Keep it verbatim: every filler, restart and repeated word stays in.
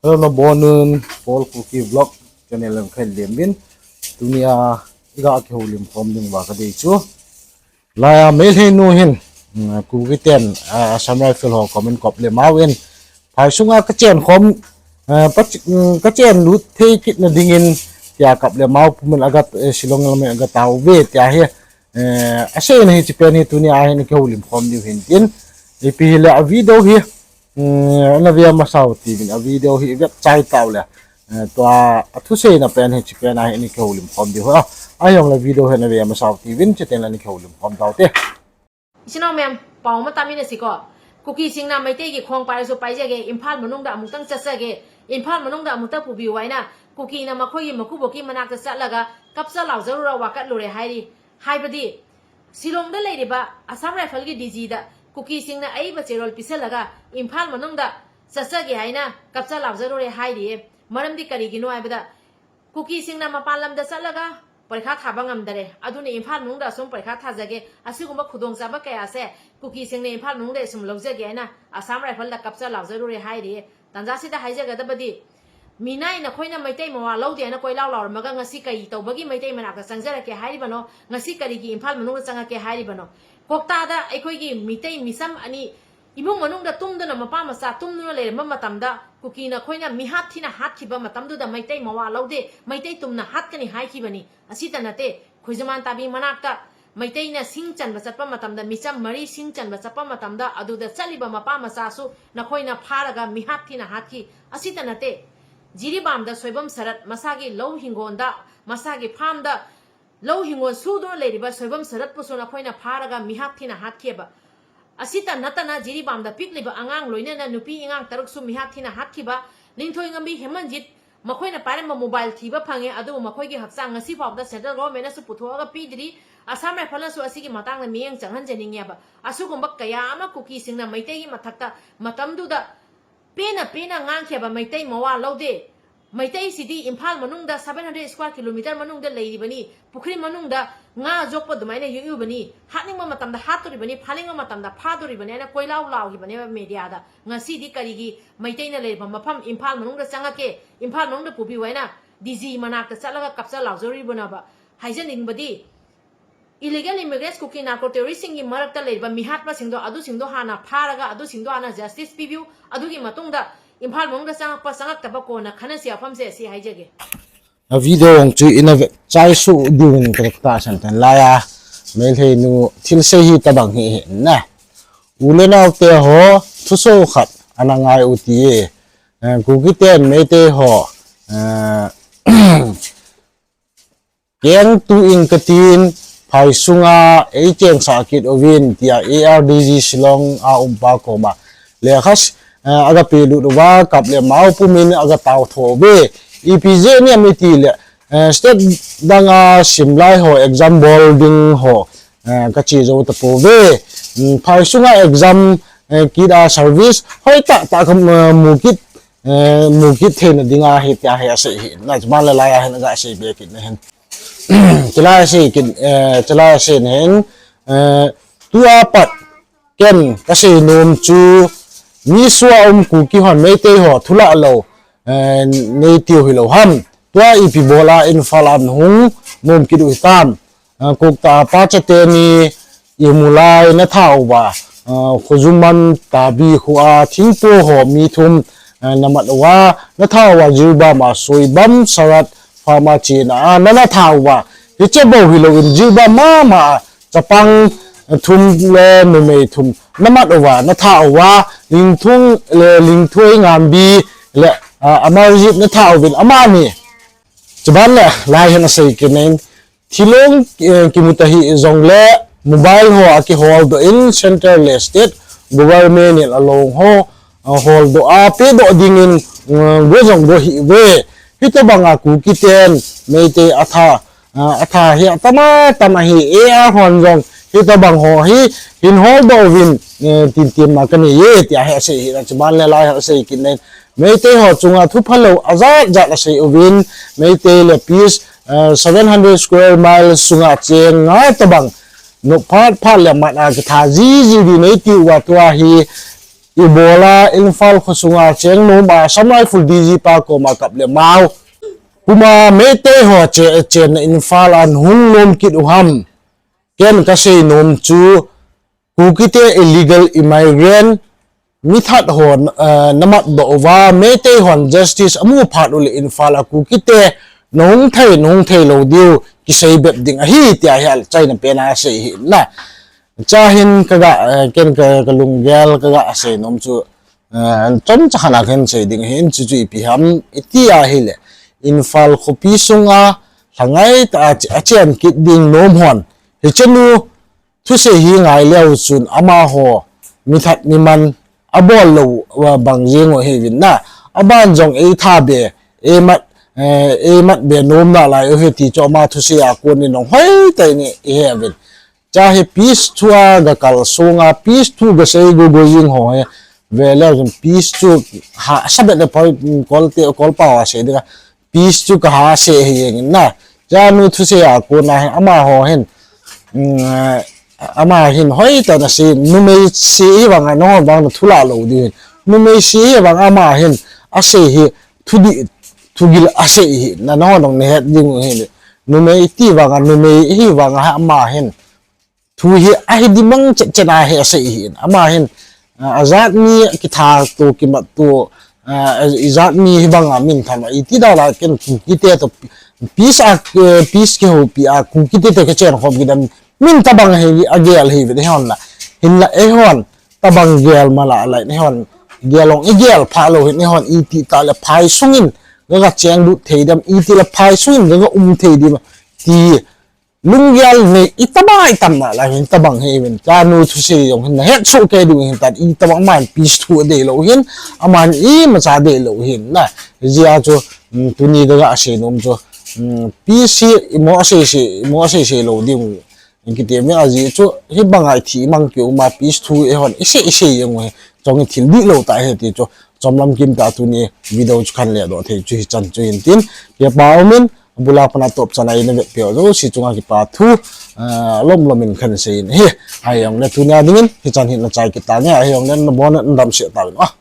Hello, nabonun, Paul Kuki Vlog channel a khailem in. Tunia iga kihoulim khom ding uva kadei chu. Laiya Meitei nu hin, mm, Kuki ten, ah, Assam Rifle ho comment kop le mau in. Phai sunga kachen khom, ah, pach-, mm, kachen lut thei kit na dingin tia kap le mau pumin aga, eh, Shillong lam aga tao ve tia hi. Eh, asei na hi chipen hi tunia hin kihoulim khom diu hin tin. Ipi hile a video hi, mm, na via masau tivin a video hi vet chai tau le. Eh, tua a thusei na pen hi chipen a hin kihoulim khom diu ha. Ayong le video hi na via masau tivin chiten la ni kihoulim khom tau te. Isinau mem, pao ma tamina siko. Kuki singna Meitei ki khong pai su pai jage, Imphal manung da amutang cha sage, Imphal manung da amutang pubi waina, Kuki na makhoi ki makubo ki manak cha laga, kapsa lau zarura wakat lure hairi. Haibadi, Shillong da leiriba, Assam Rifle ki D G da, Kuki singna aiba cherol pisa laga, Imphal manung da, cha sage haina, kapsa lau zarure hairi. Maram di kari gino aibada, Kuki singna mapan lamda chatlaga, parikha thaba ngamdare. Aduni Imphal manungda sum parikha thajage. Asigumba khudong chaba kaya se, Kuki singna Imphal manungda sum loujage aina, Assam Rifle da kapcha lau jarure hairi. Tanja sida haijaga da badi. Minai na khoina Meitei mawa lou dia na koi lau lau maga ngasi kai tau bagi Meitei mana ka changjara ke hairi bano, ngasi kari ki Imphal manungda changa ke hairi bano. Kokta da, ai koi ki Meitei misam ani, Imung manungda tumduna mapa masa tumduna leiramba matamda, Kuki na khoina mihat thina hat khiba matamduda Meitei mawa lou de, Meitei tumna hat kani hai khibani. Asita nate, Khoizaman tabi manakta, Meitei na sing chanba chatpa matamda, micham mari sing chanba chatpa matamda, aduda chaliba mapa masa su, na khoina pharaga mihat thina hat khi. Asita nate, Jiribam da Soibam Sarat, masagi lou hingonda, masagi farm da, Lou hingon suduna leiriba Soibam Sarat pusun a khoina pharaga mihat thina hat khiba. Asita natana Jiribam da pikliba angang loinana nupi ingang taruk su mihat thina hat khiba. Lingthoi Ngambi Hemanjit, makhoina paramba mobile thiba phange, adu makhoi ki hakchang ngasi phawda central government na su puthoga pidri. Assam Rifle na su asigi matang na miyeng chang han janinge ba. Asugumba kaya ama Kuki singna Meitei ki mathakta matamduda Pena, pena ngang khia ba Meitei mawa lou de. Meitei sidi Imphal manungda seven hundred square kilometer manungda leiribani, pukhri manungda nga jokpa dumaina yu yu bani, hatningma matamda hatturibani, phalingma matamda phaturibani, ana koi lau lau hibani media da. Ngasi di karigi Meitei na leiba mapham Imphal manungda changa ke, Imphal manungda pubi waina, D G manakta chatlaga kapcha lau jori buna ba. Haijaning badi, Illegal immigrants Kuki narco terrorist singgi marakta leiba mihat pa singdo, adu singdo hana pharaga, adu singdo hana justice pibiu, adugi matungda Imphal manungda changakpa changakta ba kona khanasi apam se si haijage. A video ang chu ina ve, chai su diu in karekta san tan laiya, Meitei nu thil sei hi tabang hi hi na. U le nau te ho, thuso khat, ana ngai u ti e. Eh, Kuki ten Meitei ho, eh, Keng tu in katin, phai sunga ei cheng sa kit uvin, tia A R D G Shillong a umpa koma. Lekha, eh, aga pelut uva, kap le mau pumin aga tao tho uve. Ipi jeh niam iti le, eh, state danga simlai ho, exam bol ding ho, eh, kache jou tapouve. Mm, phai sunga exam, eh, kit a service, hoi tah tah ka, eh, mu kit, eh, mu kit theina dinga hi tia hi asei hi. Na, chuman le laiya hin aga sei be kit na hin. Chulai sei kit, eh, chulai sei na hin, eh, tua pat ken kasei nom chu mi sua um Kuki hon Meitei ho thulah lou, eh, nei tiu hilou ham. Tua ipi bola Imphal a hung nom kit u hitam. Ah, Kokta pa chate ni imulai na tha uva. Ah, Khozuman tabi khu a thingpo ho mi thum, ah, na mat uva, na tha uva Jiribam a Soibam Sarat farm a chena, ah, na na tha uva. Hiche bou hilou in Jiribam mama a chapang thum le numei thum na mat uva, na tha uva, Lingthung le Lingthoi Ngambi le, ah, Amarjit na tha uvin amani. Chuban le lai hin asei kit in, Thilong, eh, kimu ta hih jongle mobile ho akihol doh in central le state government in along ho, ah, hol doh a pe doh dingin, eh, go jong go hih uve. Hitobang a Kuki ten Meitei atha, ah, atha hi atama tama hi A R hon jong hitobang ho hi hin hol doh uvin, eh, tin tin ma kanei e tia hi asei hi na chuban le lai hi asei kit in. Meitei ho chunga thu phalou ajat jat asei uvin, Meitei le peace, eh, seven hundred square mile sunga cheng ngai tabang, nop phat phat le mat a kitha ji ji ding nei ti uva tua hi, ibola Imphal khosunga cheng nom a Assam Rifle D G pa koma kap le mau puma Meitei ho che, chenna Imphal a hung nom kit u ham. Ken kasei nom chu Kukite illegal immigrant mithat ho, eh, namat doh uva Meitei hon justice amu phat ule Imphal a Kukite nahung thei, nahung thei lou diu kisei bep ding ahi tia hi achaina pen a asei hi na. Cha hin kaga, eh, ken ka, kalunggel kaga sei nom chu, eh, chomcha khat a ken sei ding ahin chu chu ipi ham iti ahile Imphal khopi sunga lhangai tah a che, achen kit ding nom hon. Hichenu thusei hi ngai leu chun amaho mithat miman abol lou, uh, bang jeng u ahiuvin na. Aban jong eitha be, eimat, eh, eimat be nom nalai u ahi ti chu ama thusei a kon in hung hoitah in ihe uvin. Cha hi peace thu a ga kalsong a, peace thu ga sei gogoi jing ho hi ve leu chun peace chu hahsa beh le poi, Kolte, Kolpa ho asei ding a, peace chu kaha sei hi jeng in na. Chanu thusei a kon a hin, amaho hin, um, ama hin hoitah in asei, numei sei hi vang a, nahon vang nathu lah lou diu hin. Numei sei hi vang ama hin, asei hi, thudih, thugil asei hi, na nahon nahet ding u hi. Numei ti vang a, numei hi vang a, ama hin. Thu hi ahi dimang chet chet a hi asei hi. Ama hin, ah, ajat mi kitha to kimat to, ah, ijat mi hi bang a min tham a iti da la ken Kukite to peace a, eh, peace kihoupi a Kukite to kichen khom kidam min tabang hi agel hi ve hon la. Hinla eihon tabang gel mala la eihon gel ong igel pha lou hin eihon iti ta le phai sungin ga ga cheng lut thei dem iti le phai sungin ga ga um thei dem ti lunggel nei itama itam nalai hin tabang hi uvin. Chanu thusei jong hin nahet soh kei diu hin tan itama aman peace thu adei lou hin, aman imacha adei lou hin na. Hijeh a chu, um, tuni kaga sei nom chu, um, peace hi imo asei sei, imo asei sei lou ding u. Kiti mi ajeh chu hibang a ithi mang keu ma peace thu eihon isei isei jeng u hi. Chong ithil dih lou ta hi ti chu. Chomlam kim ta tuni video chu khan le doh thei chu hichan chu hin tin. Kipa umin, abula pana top chan a ina vet peh u jouse chunga kipa thu, ah, lom lom in khan sei in hi. Ahijongle tunia dingin hichan hin nachai kit tange, ahijongle nabon nadam seh tauvin. Ah.